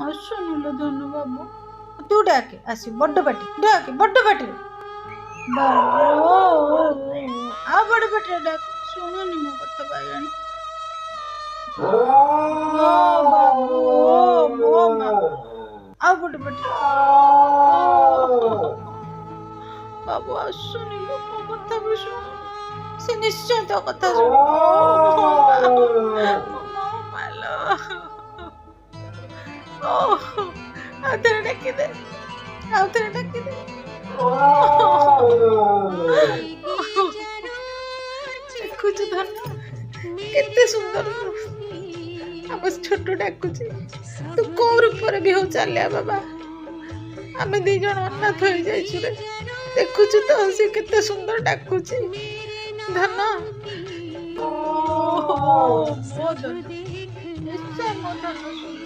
ଆସୁନି ଲୋ ଧନ ବାବୁ, ତୁ ଡାକେ ଆସିବ। ବଡ ପାଟି ଡାକେ, ବଡ ପାଟିରେ ବାବୁ, ଆଉ ବଡ ପାଟିରେ ଡାକେ। ଶୁଣୁନି ମୋ କଥା ବାୟାଣୀ। ବାବୁ ମୋ ମା, ଆଉ ବଡ ପାଟିରେ ବାବୁ। ଆସୁନି ଲୋ, ମୋ କଥା ବି ଶୁଣୁନି। ସେ ନିଶ୍ଚୟ ତୋ କଥା ଶୁଣିବ। ମାଲୋ, ଆଉ ଥରେ ଡାକିଦେ, ଆଉ ଥରେ ଡାକିଦେ। ଦେଖୁଛୁ ଧନ, କେତେ ସୁନ୍ଦର ଆମ ଛୋଟ ଡାକୁଛି। ତୁ କୋଉ ରୂପରେ ବି ହଉ ଚାଲିଆ ବାବା, ଆମେ ଦି ଜଣ ଅନାଥ ହେଇଯାଇଛୁ ରେ। ଦେଖୁଛୁ ତ, ସେ କେତେ ସୁନ୍ଦର ଡାକୁଛି। ଧନ, ମୋ ଧନ, ନିଶ୍ଚୟ ମୋ ଧନ ଶୁଣିବ।